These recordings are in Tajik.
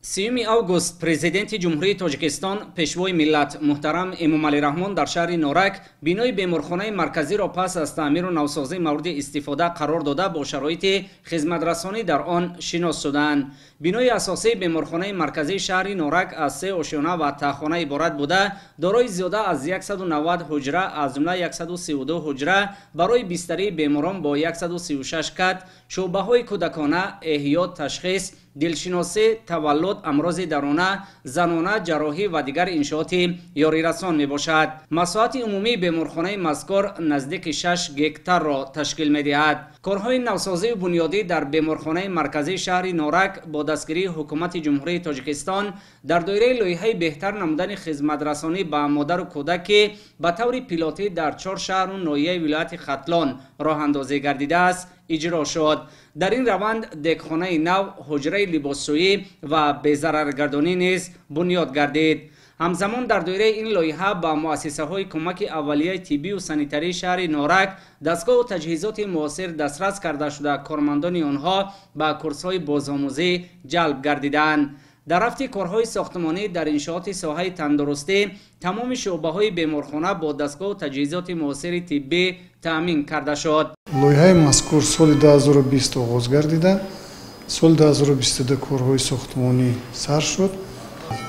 3 август Президенти Ҷумҳурии Тоҷикистон, Пешвои миллат муҳтарам Эмомалӣ Раҳмон дар шаҳри Норак бинои беморхонаи марказиро пас аз таъмиру навсозӣ мавриди истифода қарор дода, бо шароити хизматрасонӣ дар он шинос шуданд. Бинои асосии беморхонаи марказии шаҳри Норак аз се ошёна ва таҳхона иборат буда, дорои зиёда аз 190 ҳуҷра, аз ҷумла 132 ҳуҷра барои бистарии беморон бо 136 кат, шӯъбаҳои кӯдакона, эҳё, ташхис, дилшиносӣ, таваллуд, амрози дарона, занона, ҷарроҳӣ ва дигар иншооти ёрирасон мебошад. Масоҳати умумии беморхонаи мазкур наздики 6 гектарро ташкил медиҳад. Корҳои навсозию бунёдӣ дар беморхонаи марказии шаҳри Норак бо дастгирии Ҳукумати Ҷумҳурии Тоҷикистон дар доираи лоиҳаи беҳтар намудани хизматрасонӣ ба модару кӯдак, ки ба таври пилотӣ дар чор шаҳру ноҳияи вилояти Хатлон роҳандозӣ гардидааст, иҷро шуд. Дар ин раванд дегхонаи нав, ҳуҷраи либосшӯӣ ва безараргардонӣ низ бунёд гардид. Ҳамзамон дар доираи ин лоиҳа ба муассисаҳои кӯмаки аввалияи тиббию санитарии шаҳри Норак дастгоҳу таҷҳизоти муосир дастрас карда шуда, кормандони онҳо ба курсҳои бозомӯзӣ ҷалб гардиданд. Дар рафти корҳои сохтмонӣ дар иншооти соҳаи тандурустӣ тамоми шӯъбаҳои беморхона бо дастгоҳу таҷҳизоти муосири тиббӣ таъмин карда шуд. Лоиҳаи мазкур соли 2020 оғоз гардида, соли 2022 корҳои сохтмонӣ сар шуд.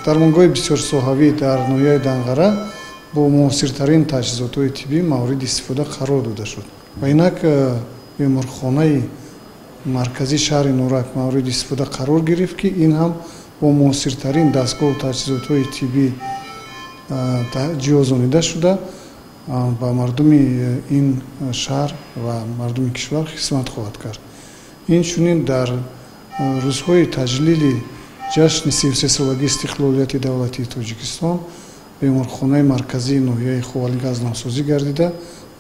Дармонгоҳи бисёрсоҳавӣ дар ноҳияи Данғара бо муосиртарин таҷҳизотҳои тиббӣ мавриди истифода қарор дода шуд. Ва инак беморхонаи марказии шаҳри Норак мавриди истифода қарор гирифт, ки ин ҳам бо муосиртарин дастгоҳу таҷҳизотҳои тиббӣ ҷиҳозонида шуда, ба мардуми ин шаҳр ва мардуми кишвар хизмат хоҳад кард. Инчунин дар рӯзҳои таҷлили ҷашни 33-солагии истиқлолияти давлатии Тоҷикистон беморхонаи марказии ноҳияи Ховалинг аз навсозӣ гардида,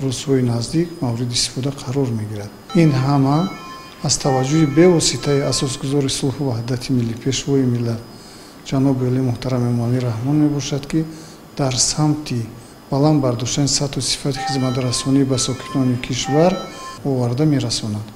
рӯзҳои наздик мавриди истифода қарор мегирад. Ин ҳама аз таваҷҷӯҳи бевоситаи асосгузори сулҳу ваҳдати миллӣ, Пешвои миллат ҷаноби олии муҳтарам Эмомалӣ Раҳмон мебошад, ки дар самти баланд бардоштани сатҳу сифати хизматрасонӣ ба сокинони кишвар оварда мерасонад.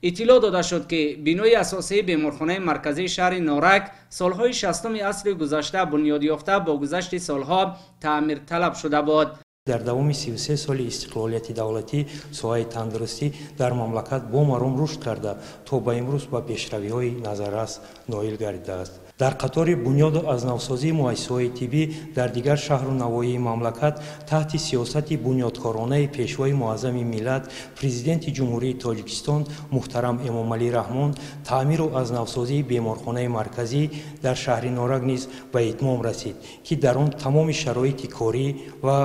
Иттилоъ дода шуд, ки бинои асосии беморхонаи марказии шаҳри Норак солҳои 60-уми асри гузашта бунёд ёфта, бо гузашти солҳо таъмирталаб шуда буд. Дар давоми 33 соли истиқлолияти давлатӣ соҳаи тандурустӣ дар мамлакат бо маром рушд карда, то ба имрӯз ба пешравиҳои назаррас ноил гардидааст. Дар қатори бунёду аз навсозии муассисаҳои тиббӣ дар дигар шаҳру навоҳии мамлакат таҳти сиёсати бунёдкоронаи Пешвои муаззами миллат, Президенти Ҷумҳурии Тоҷикистон муҳтарам Эмомалӣ Раҳмон таъмиру аз навсозии беморхонаи марказӣ дар шаҳри Норак низ ба итмом расид, ки дар он тамоми шароити корӣ ва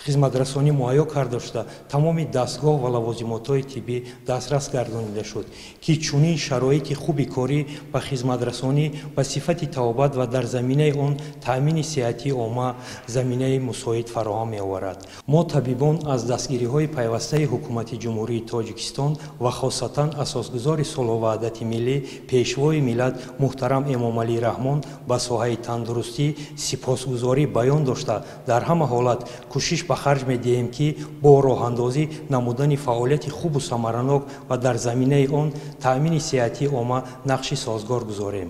хизматрасонӣ муҳайё карда шуда, тамоми дастгоҳ ва лавозимотҳои тиббӣ дастрас гардонида шуд, ки чунин шароити хуби корӣ ба хизматрасонӣ, ба сифати табобат ва дар заминаи он таъмини сиҳатии омма заминаи мусоид фароҳам меоварад. Мо, табибон, аз дастгириҳои пайвастаи Ҳукумати Ҷумҳурии Тоҷикистон ва хосатан асосгузори сулҳу ваҳдати миллӣ, Пешвои миллат муҳтарам Эмомалӣ Раҳмон ба соҳаи тандурустӣ сипосгузорӣ баён дошта, дар ҳама ҳолат кӯшиш ба харҷ медиҳем, ки бо роҳандозӣ намудани фаъолияти хубу самаранок ва дар заминаи он таъмини сиҳатии омма нақши созгор гузорем.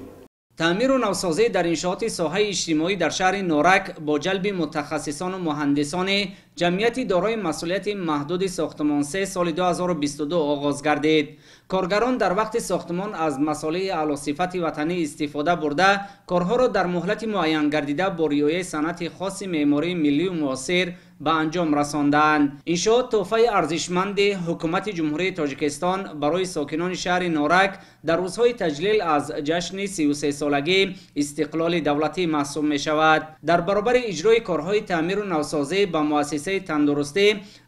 Таъмиру навсозӣ дар иншооти соҳаи иҷтимоӣ дар шаҳри Норак бо ҷалби мутахассисону муҳандисони ҷамъияти дорои масъулияти маҳдуди сохтмонсе соли 2022 оғоз гардид. Коргарон дар вақти сохтмон аз масолеҳи аълосифати ватанӣ истифода бурда, корҳоро дар муҳлати муайян гардида бо риояи санъати хоси меъмории миллию муосир ба анҷом расонданд. Иншоот тӯҳфаи арзишманди Ҳукумати Ҷумҳурии Тоҷикистон барои сокинони шаҳри Норак дар рӯзҳои таҷлил аз ҷашни 33-солагии истиқлоли давлатӣ маҳсуб мешавад. Дар баробари иҷрои корҳои таъмиру навсозӣ ба муассисаи тандурустӣ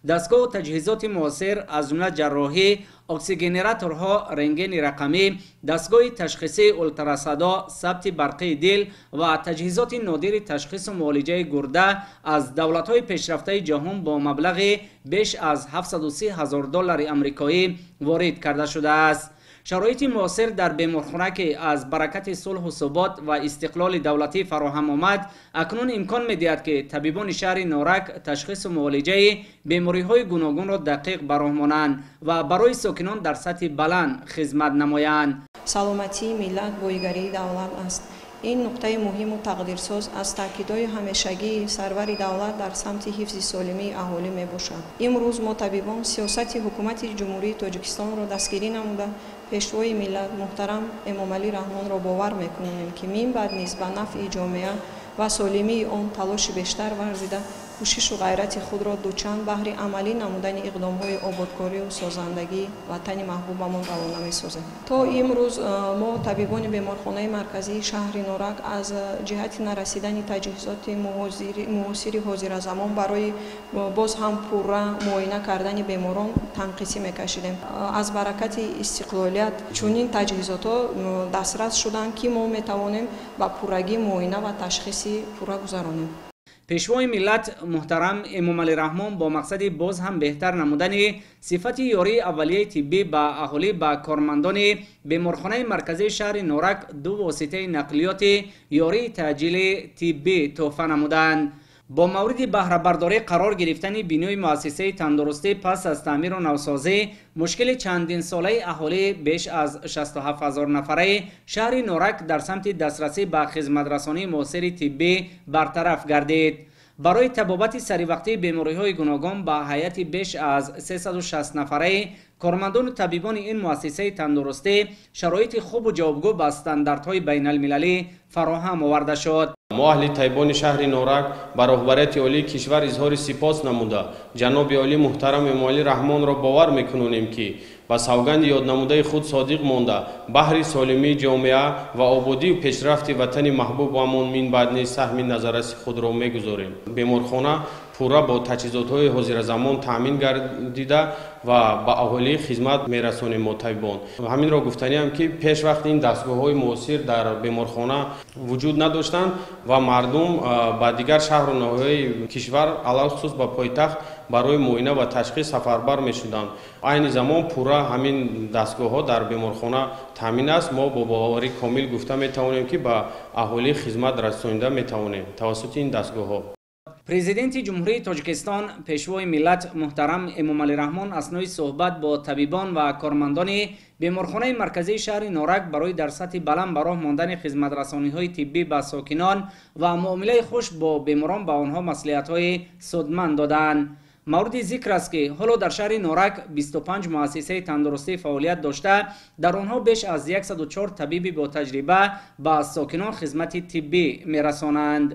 дастгоҳу таҷҳизоти муосир, аз ҷумла ҷарроҳӣ, оксигенераторҳо, рентгени рақамӣ, дастгоҳи ташхисии ултрасадо, сабти барқии дил ва таҷҳизоти нодири ташхису муолиҷаи гурда аз давлатҳои пешрафтаи ҷаҳон бо маблағи беш аз 730 ҳазор доллари амрикоӣ ворид карда шудааст. Шароити муосир дар беморхона, ки аз баракати сулҳу субот ва истиқлоли давлатӣ фароҳам омад, акнун имкон медиҳад, ки табибони шаҳри Норак ташхису муолиҷаи бемориҳои гуногунро дақиқ ба роҳ монанд ва барои сокинон дар сатҳи баланд хизмат намоянд. Саломатии миллат боигарии давлат аст. Ин нуқтаи муҳиму тақдирсоз аз таъкидҳои ҳамешагии сарвари давлат дар самти ҳифзи солимии аҳолӣ мебошад. Имрӯз мо табибон сиёсати ҳукумати Ҷумҳурии Тоҷикистонро дастгирӣ намуда, Пешвои миллат муҳтарам Эмомалӣ Раҳмонро бовар мекунонем, ки минбаъд низ ба нафъи ҷомеа ва солимии он талоши бештар варзида, кӯшишу ғайрати худро дучанд баҳри амалӣ намудани иқдомҳои ободкорию созандагии ватани маҳбубамон равона месозем. То имрӯз мо табибони беморхонаи марказии шаҳри Норак аз ҷиҳати нарасидани таҷҳизоти муосири ҳозиразамон барои боз ҳам пурра муоина кардани беморон танқисӣ мекашидем. Аз баракати истиқлолият чунин таҷҳизотҳо дастрас шуданд, ки мо метавонем ба пуррагӣ муоина ва ташхиси пурра гузаронем. Пешвои миллат муҳтарам Эмомалӣ Раҳмон бо мақсади боз ҳам беҳтар намудани сифати ёрии аввалияи тиббӣ ба аҳолӣ ба кормандони беморхонаи марказии шаҳри Норак ду воситаи нақлиёти ёрии таъҷили тиббӣ тӯҳфа намуданд. Бо мавриди баҳрабардорӣ қарор гирифтани бинои муассисаи тандурустӣ пас аз таъмиру навсозӣ мушкили чандинсолаи аҳолӣ беш аз 67 ҳазор нафараи шаҳри Норак дар самти дастрасӣ ба хизматрасонии муосири тиббӣ бартараф гардид. Барои табобати саривақтии бемориҳои гуногун ба ҳайати беш аз 360 нафараи кормандону табибони ин муассисаи тандурустӣ шароити хубу ҷавобгӯ ба стандартҳои байналмилалӣ фароҳам оварда шуд. Мо аҳли табибони шаҳри Норак ба роҳбарияти олии кишвар изҳори сипос намуда, ҷаноби олӣ муҳтарам Эмомалӣ Раҳмонро бовар мекунонем, ки ба савганди ёднамудаи худ содиқ монда, баҳри солимии ҷомеа ва ободию пешрафти ватани маҳбубамон минбаъд низ саҳми назарраси худро мегузорем. Беморхона пурра бо таҷҳизотҳои ҳозиразамон таъмин гардида ва ба аҳолӣ хизмат мерасонем мо табибон. Ҳаминро гуфтаниам, ки пеш вақт ин дастгоҳҳои муосир дар беморхона вуҷуд надоштанд ва мардум ба дигар шаҳру ноҳияҳои кишвар, алалхусус ба пойтахт, барои муоина ва ташхис сафарбар мешуданд. Айни замон пурра ҳамин дастгоҳҳо дар беморхона таъмин аст. Мо бо боварии комил гуфта метавонем, ки ба аҳолӣ хизмат расонида метавонем тавассути ин дастгоҳҳо. Президенти Ҷумҳурии Тоҷикистон Пешвои миллат муҳтарам Эмомалӣ Раҳмон аснои суҳбат бо табибон ва кормандони беморхонаи марказии шаҳри Норак барои дар сатҳи баланд ба роҳ мондани хизматрасониҳои тиббӣ ба сокинон ва муомилаи хуш бо беморон ба онҳо маслиҳатҳои судманд доданд. Мавриди зикр аст, ки ҳоло дар шаҳри Норак 25 муассисаи тандурустӣ фаъолият дошта, дар онҳо беш аз 104 табиби ботаҷриба ба сокинон хизмати тиббӣ мерасонанд.